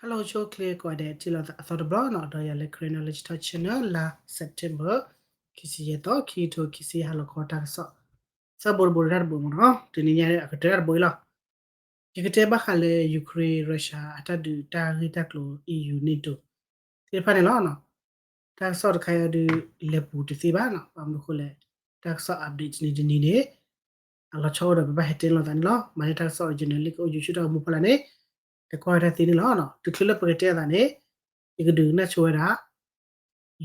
Hello ဆိၣ်ဂ့ၤ ကိးဂၤဒဲး ထံၣ်လိာ်သးအသီတဘျီနီၤ, ဒီးယၤလၢ Karen Knowledge Talk Channel လါ September ခံဆံယဲၢ်သီ ခံကထိခံဆံယဲၢ် ဟါလီၤခီတၢ်ကစီၣ် သၢဘိတဘိတၢ်တဘိမ့ၢ်နီၤ, တနံၤညါအကတၢၢ်တၢ်တဘိအံၤလီၤ. ယကတဲဘၣ်ဃးလၢ Ukraine Russia အတၢ်ဒုးတၢ်ဂ့ၢ်တၢ်ကျိၤ E U NATO သ့ၣ်တဖၣ်န့ၣ်လီၤ. တၢ်ကစီၣ်တခါအံၤဒုး လဲၤပူၤတသ့ဘၣ်နီၤ, ဘၣ်မနုၤအဃိလဲၣ် တၢ်ကစီၣ် update တနံၤတနံၤန့ၣ် အလီၤဆီအိၣ်ဒီးပဘၣ်ဟဲတဲလိာ်သးန့ၣ်လီၤ. မၤန့ၢ်တၢ်ကစီၣ် original လံကအိၣ် YouTube တၢ်ဂီၤမူဖီလာ်န့ၣ် လဲၤကွၢ်ဝဲတၢ်သ့န့ၣ်လီၤ. တချုးလၢပကတဲအသးန့ၣ် ယကဒုးကနၣ်ဆိဝဲဒၣ်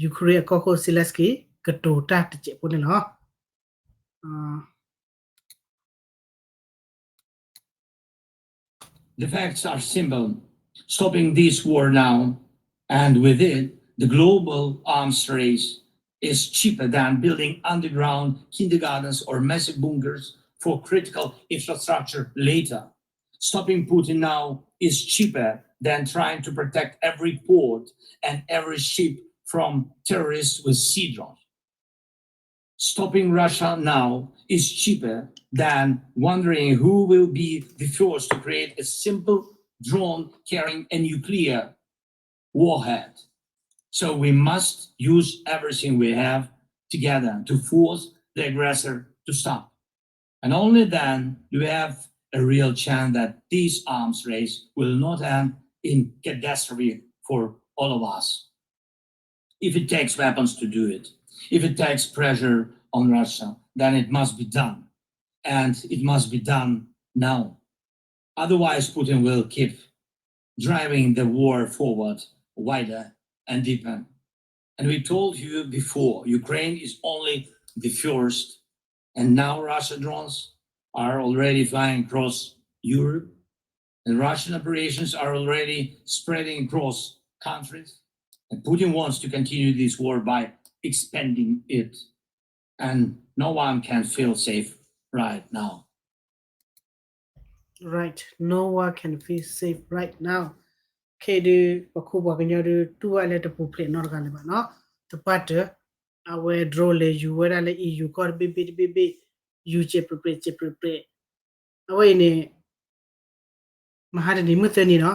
Ukraine အကီၢ်ခိၣ် Zelensky ကတိၤတၢ်တစဲးဖိန့ၣ်လီၤ. The facts are simple. Stopping this war now, and with it, the global arms race, is cheaper than building underground kindergartens or massive bunkers for critical infrastructure later. Stopping Putin now is cheaper than trying to protect every port and every ship from terrorists with sea drones. Stopping Russia now is cheaper than wondering who will be the first to create a simple drone carrying a nuclear warhead. So we must use everything we have together to force the aggressor to stop. And only then do we have a real chance that this arms race will not end in catastrophe for all of us. If it takes weapons to do it, if it takes pressure on Russia, then it must be done. And it must be done now. Otherwise, Putin will keep driving the war forward wider and deeper. And we told you before, Ukraine is only the first. And now Russia drones are already flying across Europe. And Russian operations are already spreading across countries. And Putin wants to continue this war by expanding it. And no one can feel safe right now. Right, no one can feel safe right now. ခဲအံၤဒုး ပခိၣ်ပှၤကညီဒုး တူၢ်ဘၣ်လၢတပူၤဖျဲးနီတဂၤလၢၤဘၣ်နီၤ, တပှၢ်တၢၢ်, အဝဲ drone လဲၤယူၤဝဲဒၣ်လၢ E U ကီၢ်တဘ့ၣ်ဘ့ၣ်တဘ့ၣ်ဘ့ၣ်, ယူၤစဲးပြဲးပြဲး စဲးပြဲးပြဲး, အဝဲအံၤန့ၣ် မဟါတနံၤမုၢ်သၢနံၤနီၤ,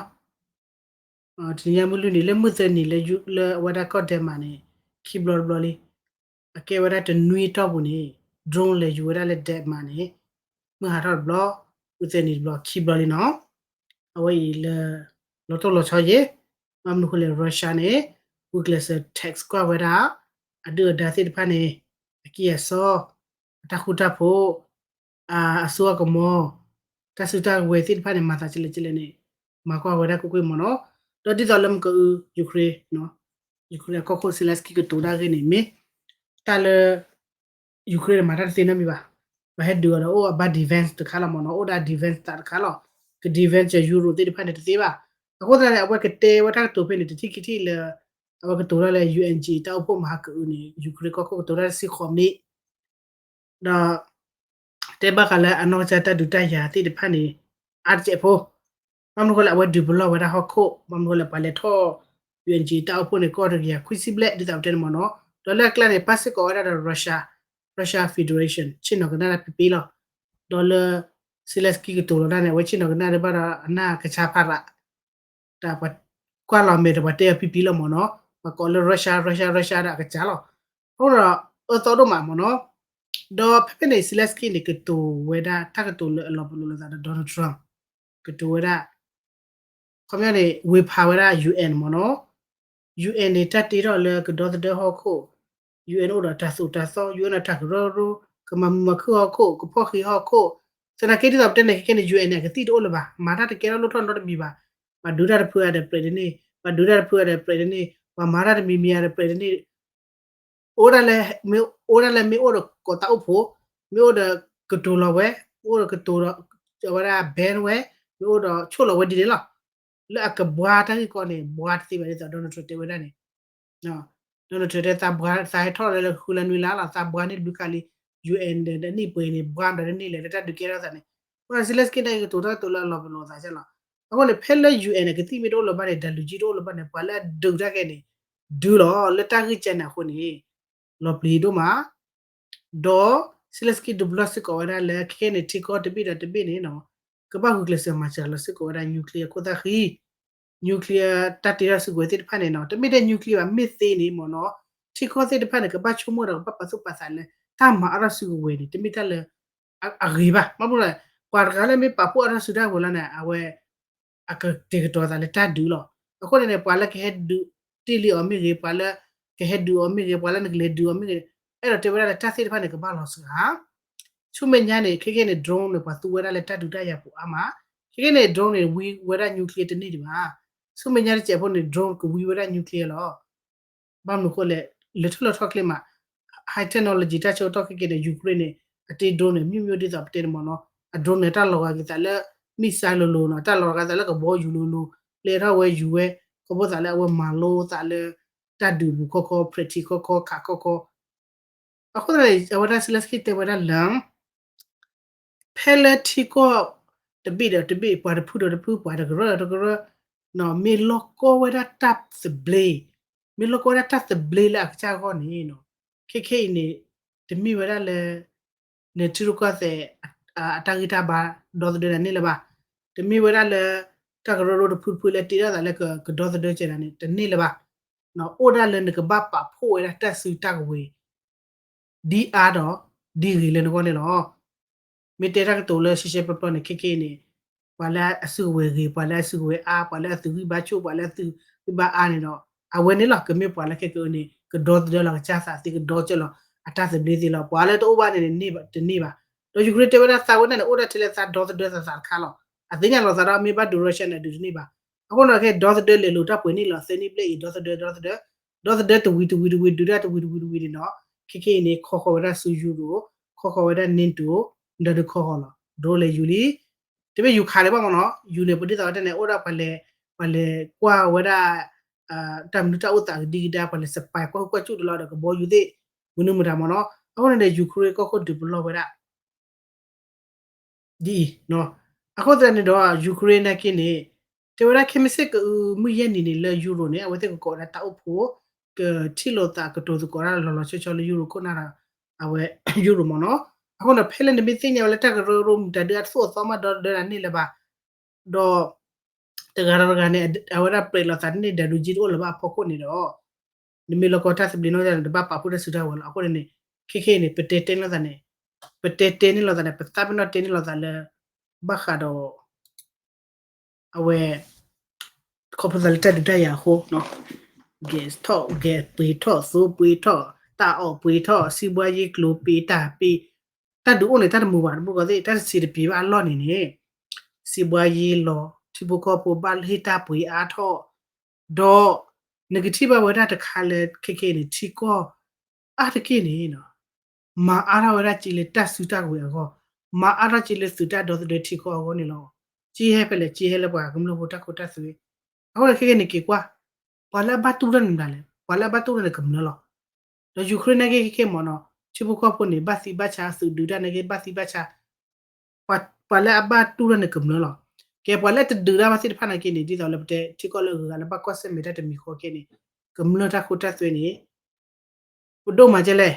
တနံၤညါမုၢ်လွံၢ်နံၤ လၢမုၢ်သၢနံၤ လၢအဝဲဒၣ်ကီၢ် Denmark န့ၣ် ခံဘျီတဘျီလံ, အကဲဝဲဒၣ်တနွံတီၢ်ပူၤန့ၣ် drone လဲၤယူၤဝဲဒၣ်လၢ Denmark န့ၣ် မုၢ်ဟါထီၣ်တဘျီ, မုၢ်သၢနံၤတဘျီ ခံဘျီလံနီၤ, အဝဲအံၤလၢ လီၤတိၢ်လီၤဆီယဲၢ်, ဘၣ်မနုၤအဃိလဲၣ် Russia န့ၣ် ဂုာ်ကျဲးစၢး tax ကွၢ်ဝဲဒၣ် အဒုၣ်အဒါသ့ၣ်တဖၣ်န့ၣ် အကံၢ်အစီ, အတၢ်ဃူတၢ်ဖိး, အစိအကမီၤ, တၢ်စုတၢ်ကဝဲၤသ့ၣ်တဖၣ်န့ၣ် မၤသးကလဲာ်ကလဲာ်န့ၣ် မၤကွၢ်ဝဲဒၣ်ကွ့ၢ်ကွ့ၢ်မ့ၢ်နီၤ, ဒီးဒ်သိးလၢမကအူ Ukraine, Ukraine အကီၢ်ခိၣ် Zelensky ကတိၤတၢ်ဂ့ၢ်န့ၣ် မ့ၢ်တၢ်လၢ Ukraine န့ၣ် မၤတၢ်တသ့နီတမံၤဘၣ်, ပှၤဟဲဒုးအီၤဒီးအိၣ်အဘၣ် defense တခါလီၤမ့ၢ်နီၤ, အိၣ်ဒၣ် defense သးတခါလီၤ, က defense ကၢ Europe သ့ၣ်တဖၣ်န့ၣ်တသ့ဘၣ်, အဃိသတးန့ၣ် အဝဲကတဲဝဲတၢ်ကတိၤဖဲန့ၣ် တထံၣ်ခံထံၣ်လၢ အဝဲကတိၤထီၣ်လၢ U N G တၢ်အိၣ်ဖှိၣ်မဟါကအုးန့ၣ် Ukraine ကီၢ်ခိၣ်ကတိၤတၢ်တဆံဃိးမံးနံး ဒီး တဲဘၣ်ဃးလၢအနီၢ်ကစၢ်တၢ်ဒုးတၢ်ယၤသ့ၣ်တဖၣ်န့ၣ် အါတစဲးဖိ, ဘၣ်မနုၤအဃိလဲၣ်အဝဲဒုးပလီၢ်ဝဲဒၣ်ဟီၣ်ခိၣ်, ဘၣ်မနုၤအဃိလဲၣ် ပှၤလဲၤထီၣ် U N G တၢ်အိၣ်ဖှိၣ်န့ၣ် ကီၢ်တကယၤခွံဆံဘျဲၣ် ဒ်သိးပတဲန့ၣ်မ့ၢ်နီၤ, ဒီးလၢအကျါန့ၣ် ပၣ်စ့ၢ်ကီးဝဲဒၣ်ဒီး Russia, Russia Federation ဆ့ၣ်နီၤကနၣ်တၢ်ဖံးဖံးလီၤ, ဒီးလၢ Zelensky ကတိၤလီၤတၢ်န့ၣ် အဝဲဆ့ၣ်နီၤကနၣ်တၢ်ဘၣ်ဒီးအနၢ်ကဆါဖးရး တၢ်ပှၤကွၢ်လီၤမဲာ်ဒီးပှၤတဲအီၤဖံဖံလီၤမ့ၢ်နီၤ, ပှၤကိးလၢ Russia Russia Russia ဒီးအကစၢ်လီၤ, အဃိဒီး အၢသီဒိၣ်မးမ့ၢ်နီၤ, ဒီးဖဲဖဲန့ၣ် Zelensky န့ၣ် ကတိၤဝဲဒၣ်တၢ်ကတိၤလၢအလီၤပလိာ်လိာ်သးဒီး Donald Trump ကတိၤဝဲဒၣ် ခီပညီန့ၣ် ဝေဖန်ဝဲဒၣ် U N မ့ၢ်နီၤ, U N န့ၣ် တၢ်တ့ထီၣ်လၢကဒီသဒၢဟီၣ်ခိၣ်, U N အိၣ်ဒီးတၢ်သိၣ်တၢ်သီ, U N အိၣ်ဒီးတၢ်ကရၢကရိ, ကမၤမုာ်မၤခုၣ်ဟီၣ်ခိၣ်, ကဖီၣ်ဃံးဟီၣ်ခိၣ်, သနာ်က့ဒ်သိးပတဲန့ၣ်ခဲကဲန့ၣ် U N န့ၣ် အကသံၣ်တအိၣ်လၢၤဘၣ်, မၤတၢ်တကဲထီၣ်လိၣ်ထီၣ်နီတမံၤဘၣ်, ပှၤဒုးတၢ်တဖုအါဒီးပြဲးတန့ၢ်, ပှၤဒုးတၢ်တဖုအါဒီးပြဲးတန့ၢ်, ပှၤမၤတၢ်တမံၤမံၤအါဒီးပြဲးတန့ၢ် အိၣ်ဒၣ်လဲၣ်, မ့ၢ်အိၣ်ဒၣ်လဲၣ် မ့ၢ်အိၣ်ဒီးကိးတၢ်အိၣ်ဖှိၣ်, မ့ၢ်အိၣ်ဒီးကတိၤလီၤဝဲ, မ့ၢ်အိၣ်ဒီးကတိၤဒီး အဝဲဒၣ် ban ဝဲ, မ့ၢ်အိၣ်ဒီးဆိၣ်လီၤဝဲဒ်န့ၣ်လီၤ. လၢအကဘှါတၢ်ဂ့ၢ်ကီန့ၣ် ဘှါတသ့ဘၣ်ဒ်သိး Donald Trump တဲဝဲဒၣ်န့ၣ်, Donald Trump တဲသးဘှါ သးဟဲထီၣ်လၢလၢဃုလါနွံလါလီၤ, သးဘှါန့ၢ်တဘျုးခါလံ, U N ဒီးနံၣ်ပှဲၤန့ၣ် ဘှါမတၤတန့ၢ်လဲၣ် လၢတၢ်ဒုးကဲထီၣ်သးန့ၣ်, အဃိဒီး Zelensky န့ၣ် ကတိၤတၢ်ကတိၤလၢအလီၤပလိာ်သးစဲလီၤ. အဃိန့ၣ် ဖဲလၢ U N န့ၣ် ကသံၣ်မ့ၢ်တအိၣ်လၢၤဘၣ်န့ၣ် တၢ်လုၢ်ကံတအိၣ်လၢၤဘၣ်န့ၣ် ပှၤလၢအဒုးတၢ်ကဲန့ၣ် ဒုးလီၤ လၢတၢ်ဂ့ၢ်ကဲန့ၣ်အဃိန့ၣ် လီၤပျံၤဒိၣ်မး, ဒီး Zelensky ဒုးပလီၢ်စ့ၢ်ကီးဝဲဒၣ်လၢခဲကဲန့ၣ် ထံကီၢ်တဘ့ၣ်ဒီးတဘ့ၣ်န့ၣ်နီၤ ကဘၣ်ဂုာ်ကျဲးစၢးမၤစှၤလီၤစ့ၢ်ကီးဝဲဒၣ် nuclear ခိၣ်သၣ်ဃံ nuclear တၢ်တ့ထီၣ်စုကဝဲၤသ့ၣ်တဖၣ်န့ၣ်နီၤ တမ့ၢ်ထဲ nuclear ဘၣ် မ့ၢ်သ့န့ၣ်မ့ၢ်နီၤ ထံကီၢ်သ့ၣ်တဖၣ်န့ၣ် ကဘၣ်ဆိကမိၣ်ဒီးကဘၣ်ပာ်သူၣ်ပာ်သးလၢ တၢ်မၤအါထီၣ်စုကဝဲၤန့ၣ် တမ့ၢ်တၢ်လၢ အဂ့ၤဘၣ်. ဘၣ်မနုၤလဲၣ် ပှၤတဂၤလၢမ့ၢ်ပာ်ဖှိၣ်အါထီၣ်စုတၢ်ကဝဲၤလီၤန့ၣ် အဝဲ အကတဲာ်ကတီၤသးလၢတၢ်ဒုးလီၤ. အဃိန့ၣ်န့ၣ် ပှၤလၢကဟဲဒုးတ့ၢ်လံအီၤမ့ၢ်ဂ့ၤ, ပှၤလၢကဟဲဒုးအီၤမ့ၢ်ဂ့ၤ, ပှၤလၢနကလဲၤဒုးအီၤမ့ၢ်ဂ့ၤ, အဲၣ်ဒိးတဲဝဲဒၣ်လၢတၢ်သ့ၣ်တဖၣ်န့ၣ် ကဘၣ်လီၤစှၤ ဆူမဲာ်ညါန့ၣ် ခဲကနံၣ်န့ၣ် drone န့ၣ် ပှၤသူဝဲဒၣ်လၢတၢ်ဒုးတၢ်ယၤပူၤအါမး, ခဲကနံၣ်န့ၣ် drone န့ၣ် ဝံဝဲဒၣ် nuclear တန့ၢ်ဒံးဘၣ်. ဆူမဲာ်ညါတစဲးဖိန့ၣ် drone ကဝံဝဲဒၣ် nuclear လီၤ. ဘၣ်မနုၤအဃိလဲၣ်, လဲၤထီၣ်လဲၤထီၣ်ချ့မး, high technology တၢ်ဆၢကတီၢ်ခဲကနံၣ်န့ၣ် Ukraine န့ၣ် အတ့ drone န့ၣ် မ့ၢ်မ့ၢ်ဒ်သိးပတဲန့ၣ်မ့ၢ်နီၤ, အ drone န့ၣ် တၢ်လီၤဂာ်က့ၤသးလၢ missile လိၤလိၤနီၤ, တၢ်လီၤဂာ်သးလၢကဘီယူၤလိၤလိၤ, လဲၤထီၣ်ဝဲယူၤဝဲ, ခီဖျိသးလၢအဝဲမၤလိသးလၢ တၢ်ဒုးပူၤခီခီ, practice ခီခီ, ခးခီခီ အဃိသတးန့ၣ် အဝဲဒၣ် Zelensky တဲဝဲဒၣ်လၢ ဖဲလၢထံကီၢ်တဘ့ၣ်ဒီးတဘ့ၣ်, ပှၤတဖုဒီးတဖု, ပှၤတကရၢဒီးတကရၢ, မ့ၢ်လီၢ်ကီဝဲဒၣ်တၢ်သဘျ့, မ့ၢ်လီၢ်ကီဝဲဒၣ်တၢ်သဘျ့လၢအကစၢ်အဂီၢ်န့ၣ်, ခဲခဲအံၤန့ၣ် တမ့ၢ်ဝဲဒၣ်လၢ နထံရူၢ်ကီၢ်သဲး အတၢ်ဂံၢ်တၢ်ဘါဒီသဒၢတၢ်န့ၣ်လၢၤဘၣ်. တမ့ၢ်ဝဲဒၣ်လၢ တၢ်ကရၢကရိတဖုတဖုလၢတ့ထီၣ်သးလၢကဒီသဒၢကဲဒၣ်န့ၣ် တန့ၢ်လၢၤဘၣ်. အိၣ်ဒၣ်လၢနကဘၣ်ပာ်ဖှိၣ်ဝဲဒၣ်တၢ်စုတၢ်ကဝဲၤ ဒ်အါဒီး ဒ်ဂ့ၤလၢနဂီၢ်န့ၣ်လီၤ. မ့ၢ်တဲတၢ်ကတိၤလၢရှဲရှဲပျီပျီန့ၣ် ခဲခဲအံၤန့ၣ် ပှၤလၢအစုကဝဲၤဂ့ၤ, ပှၤလၢအစုကဝဲၤအါ, ပှၤလၢအသုးဂံၢ်ဘါဆူၣ်, ပှၤလၢအသုးဂံၢ်ဘါအါန့ၣ်ဒီး အဝဲန့ၣ်လီၤ ကမ့ၢ်ပှၤလၢခဲကနံၣ်န့ၣ် ကဒီသဒၢလီၤကစၢ်သးသ့, ကဒီကၢလီၤအတၢ်သဘျ့သ့လီၤ. ပှၤလၢတအိၣ်ဘၣ်န့ၣ်န့ၣ် တန့ၢ်ဘၣ်. ဒီး Ukraine တဲဝဲဒၣ်သးဝဲဒၣ်န့ၣ် အိၣ်ဒၣ်ထဲလၢသးဒီသဒၢသးသးတခါလီၤ. အသ့ၣ်ညါလီၤသးဒီး မ့ၢ်ဘၣ်ဒုး Russia န့ၣ် အဒုးတန့ၢ်ဘၣ်. အဃိန့ၣ် ခဲဒီသဒၢလဲၤလိာ်တၢ်ပှဲၤန့ၣ်လီၤ, သၢနံၣ်ဘျဲၣ်အံၤ ဒီသဒၢ ဒီသဒၢ, ဒီသဒၢတဝံၤတဝံၤတဝံၤ ဒုးတၢ်တဝံၤတဝံၤတဝံၤန့ၣ်ဒီး ခဲခဲအံၤန့ၣ် ခီဃီၤဝဲဒၣ်ဆူ Europe, ခီဃီၤဝဲဒၣ် NATO, ဒီးဒုးခီဃီၤလီၤ. ဒိလဲၤယူၤလံ တမ့ၢ်ယူၤခးလၢၤဘၣ်မ့ၢ်နီၤ, ယူၤန့ၣ် ပဒ်သိးဝဲတဲန့ၣ် အိၣ်ဒၣ်ပှၤလဲၤ, ပှၤလဲၤကွၢ်ဝဲဒၣ် တၢ်မနုၤတၢ်အိၣ်သးကဒံကဒါ, ပှၤလဲၤ spy ကွၢ်ဟုၣ်ကွၢ်စူၣ်တလီၤဒီးကဘီယူၤသ့ၣ် မနုၤမတၤမ့ၢ်နီၤ. အဃိန့ၣ်ဒီး Ukraine ကီၢ်ခိၣ်ဒုးပလီၢ်ဝဲဒၣ် ဒ်အံၤ, အဃိသတးန့ၣ်ဒီး Ukraine နာ်က့န့ၣ် တဲဝဲဒၣ်ခဲမုၢ်ဆ့ၣ်ကအု မုၢ်ယဲၢ်နံၤန့ၣ်လၢ Europe န့ၣ် အဝဲသ့ၣ်ကကိးဝဲဒၣ်တၢ်အိၣ်ဖှိၣ် ကထံၣ်လိာ်သးကတိၤသကိးတၢ်လီၤလီၤဆီဆီလၢ Europe ခိၣ်နၢ်ဒီး အဝဲ Europe မ့ၢ်နီၤ. အဃိန့ၣ် ဖဲလၢနမ့ၢ်သ့ၣ်ညါဝဲလၢတၢ်ကရၢကရိမတၤဒုးအသိၣ်အသီမးဒီသဒၢတၢ်န့ၣ်လၢၤဘၣ်, ဒီး တဂၤဒီးတဂၤန့ၣ် အဝဲဒၣ်ပြဲးလိာ်သးန့ၣ် ဒၣ်ဒူက့တအိၣ်လၢၤဘၣ်အဖီခိၣ်န့ၣ်ဒီး နမ့ၢ်လီၢ်ကီတၢ်သဘျ့နီၢ်န့ၣ် တဘၣ်ပာ်ဖှိၣ်တၢ်စုတၢ်ဝဲၤလီၤ. အဃိန့ၣ်န့ၣ် ခဲခဲအံၤန့ၣ် ပတဲတဲန့ၣ်လိာ်သးန့ၣ်, ပတဲတဲန့ၣ်လိာ်သးန့ၣ် ပသးပ့ၤနီၣ်တဲန့ၣ်လိာ်သးလၢ ဘၣ်ဃးဒီး အဝဲ ခီဖျိသးလၢတၢ်ဒုးတၢ်ယၤအဃိ ဂဲၤထီၣ်ဂဲၤပှ့ၤထီၣ် သိပှ့ၤထီၣ် တၢ်အီၣ်ပှ့ၤထီၣ် စံးဘှါယ့ကျိၤပ့ၤတၢ်ပ့ၤ တၢ်ဒုးအိၣ်န့ၣ် တၢ်တမုာ်ဘၣ်တဘူၣ်ကီသ့ၣ် တၢ်တဆံးတပံၤဘၣ်အလီၢ်န့ၣ်န့ၣ် စံးဘှါယ့လီၤ ထံဖိကီၢ်ဖိဘၣ်ဟ့ၣ်တၢ်ပှ့ၤအါထီၣ် ဒီး နကထံၣ်ဘၣ်ဝဲဒၣ်တခါလၢခဲခဲအံၤန့ၣ် ထံကီၢ်အါတက့ၢ်န့ၣ် မၤအါထီၣ်ဝဲဒၣ်က့လၢတၢ်စုတၢ်ကဝဲၤအဂီၢ်, မၤအါထီၣ်က့လၢသုးတၢ်ဒီသဒၢထံကီၢ်အဂီၢ်န့ၣ်လီၤ. က့ဟဲဖဲလဲၣ် က့ဟဲလၢပှၤကမျၢၢ်ဖိတၢ်ခိတၢ်သွဲ, အဃိန့ၣ်ခဲခဲန့ၣ်က့ၤကွၢ်, ပှၤလၢအဘၣ်တူၢ်ထီၣ်န့ၣ်မတၤလဲၣ်, ပှၤလၢအဘၣ်တူၢ်ထီၣ်န့ၣ်ကမျၢၢ်လီၤ. ဒီး Ukraine နာ်က့ခဲခဲမ့ၢ်နီၤ, ထံဖိကီၢ်ဖိန့ၣ် ဘၣ်သံဘၣ်ဆါ သုးဒုးတၢ်နာ်က့ဘၣ်သံဘၣ်ဆါ ပှၤလၢအဘၣ်တူၢ်ထီၣ်န့ၣ်ကမျၢၢ်လီၤ. ကဲပှၤလၢအတဒုးတၢ်ဘၣ်သ့ၣ်တဖၣ်နာ်က့န့ၣ် ဒ်သိးလၢပတဲထံကီၢ်လၢအဂုၤအဂၤလၢဘၣ်ကွၢ်ဆၢၣ်မဲာ်တၢ်တမံၤဃီခဲန့ၣ် ကမျၢၢ်တၢ်ခိတၢ်သွဲန့ၣ် ပဒိၣ်မးကဲလဲၣ်,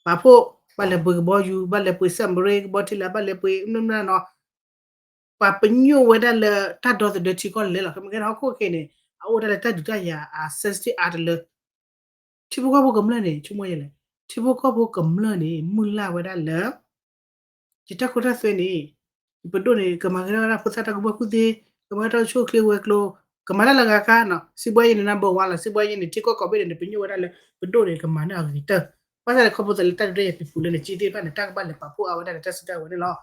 ပာ်ဖှိၣ်, ဘၣ်လဲၤပှ့ၤကဘီယူၤ, ဘၣ်လဲၤပှ့ၤ submarine ကဘီထံလာ်, ဘၣ်လဲၤပှ့ၤမနုၤမနုၤနီၤ, ပှၤပညိၣ်ဝဲဒၣ်လၢတၢ်ဒီသဒၢထံကီၢ်လဲၤလီၤ. ခဲမ့ၢ်ကဲထီၣ်ဟီၣ်ခိၣ်ခဲန့ၣ် အအိၣ်ဒၣ်လၢတၢ်ဒုးတၢ်ယၤအ sensitive အါတလၢ ထံဖိကီၢ်ဖိကမျၢၢ်န့ၣ် ဆိကမိၣ်ယဲလဲၣ်, ထံဖိကီၢ်ဖိကမျၢၢ်န့ၣ် မုၢ်လၢ်ဝဲဒၣ်လၢ ယတၢ်ခိတၢ်သွဲန့ၣ် ယပဒိၣ်န့ၣ် ကမၤဂ့ၤထီၣ်ဝဲဒၣ်ဖိသၣ်တၢ်ကူၣ်ဘၣ်ကူၣ်သ့, ကမၤတၢ်အိၣ်ဆူၣ်အိၣ်ချ့ဝဲၤကျိၤ, ကမၤတၢ်လၢအဂၤကါနီၤ, စံးဘှါယ့န့ၣ် number one လီၤ, စံးဘှါယ့န့ၣ် ထံကီၢ်ကိးဘ့ၣ်န့ၣ် နပညိၣ်ဝဲဒၣ်လၢ ပဒိၣ်န့ၣ် ကမၤန့ၢ်အဂ့ၤကတၢၢ်, ဘၣ်ဆၣ်န့ၣ် ခီဖျိသးလၢတၢ်ဒုးတၢ်ယၤပူၤလၢနက့သ့ၣ်တဖၣ်န့ၣ် တၢ်ကဘၣ်လဲၤပာ်ဖှိၣ်အါဝဲဒၣ်လၢတၢ်စုတၢ်ဝဲၤန့ၣ်လီၤ.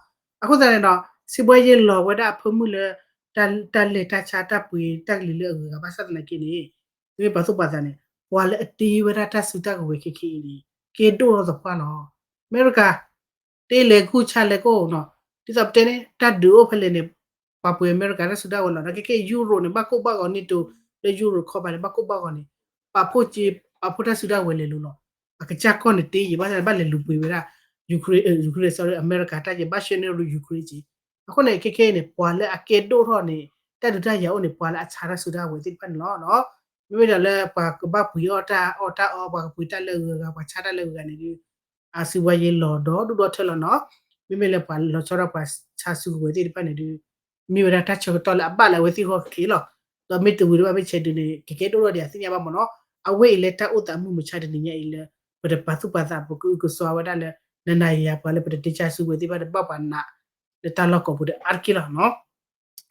အဃိသတးန့ၣ်ဒီး စံးဘှါယ့လီၤဝဲဒၣ်အဖၢမုၢ်လၢ တၢ်လဲၤတၢ်ဆါတၢ်ပှ့ၤတၢ်ကလံၤလၢအဂုၤအဂၤဘၣ်ဆၣ်သနာ်က့န့ၣ် မ့ၢ်ပာ်သူၣ်ပာ်သးန့ၣ် ပှၤလၢအတ့ဝဲဒၣ်တၢ်စုတၢ်ကဝဲၤခဲခဲအံၤန့ၣ် ကဲဒိၣ်ထီၣ်သပှၢ်လီၤ. အမဲရကၤ တ့လဲၤကူၣ်ဆါလဲၤကိၣ်နီၤ, ဒ်သိးပတဲန့ၣ် တၢ်ဒုးအိၣ်ဖဲလဲၣ်န့ၣ် ပှၤပှ့ၤအမဲရကၤတၢ်စုတၢ်ဝဲၤလီၤ. ဒီးခဲခဲအံၤ ယူရိၣ်န့ၣ် ဘၣ်ကိၢ်ဘၣ်ဂီၤ NATO လၢယူရိၣ်ခီပၤန့ၣ် ဘၣ်ကိၢ်ဘၣ်ဂီၤန့ၣ် ပာ်ဖှိၣ်က့ ပာ်ဖှိၣ်တၢ်စုတၢ်ဝဲၤလဲၤလိၤလီၤ. အကစၢ်ကီၢ်န့ၣ်တ့ယံၤ ဘၣ်ဆၣ်န့ၣ် ဘၣ်လဲၤလူၤပှ့ၤဝဲဒၣ် Ukraine, Ukraine, sorry အမဲရကၤတၢ်က့ ဘၣ်ဆှၢန့ၢ် Ukraine က့. အဃိန့ၣ် ခဲခဲအံၤန့ၣ် ပှၤလၢအကဲဒိၣ်ထီၣ်န့ၣ် တၢ်ဒုးတၢ်ယၤအိၣ်န့ၣ် ပှၤလၢအဆါတၢ်စုတၢ်ဝဲၤသ့ၣ်တဖၣ်န့ၣ်လီၤ. မ့မ့ၢ်ဒီးလၢပှၤကဘၣ်ပှ့ၤအီၣ်တၢ်အီၣ်တၢ်အီ ပှၤကပှ့ၤတၢ်လၢအဂုၤအဂၤ ပှၤဆါတၢ်လၢအဂုၤအဂၤန့ၣ်ဒုး အစံးဘှါယ့လီၤဒီးဒိၣ်ဒီထၢလီၤနီၤ. မ့မ့ၢ်လၢပှၤလီၤဆီဒၣ်ပှၤဆါစုကဝဲၤသ့ၣ်တဖၣ်န့ၣ်ဒုး မ့ၢ်ဝဲဒၣ်တၢ်ဆၢကတီၢ်လၢအဘၣ်လၢအဝဲသ့ၣ်ဂီၢ်က့လီၤ. မ့ၢ်တဝံၤတဘၣ်မ့ၢ်ဆဲးဒုးန့ၣ် ကကဲဒိၣ်ထီၣ်ဒံးအသ့ၣ်ညါဘၣ်မ့ၢ်နီၤ. အဝဲအံၤလၢတၢ်အိၣ်သးမုၢ်မဆါတနံၤညါအံၤလၢ ပတပာ်သူၣ်ပာ်သး ပကအုကစွါဝဲဒၣ်လၢ နနၤယၤပှၤလၢပတတဲဆါစုကဝဲၤသ့ၣ်တဖၣ်န့ၣ် ဘၣ်ပှၤနာ်လၢတၢ်လီၢ်ကိးပူၤဒီးအါတက့ၢ်လီၤနီၤ.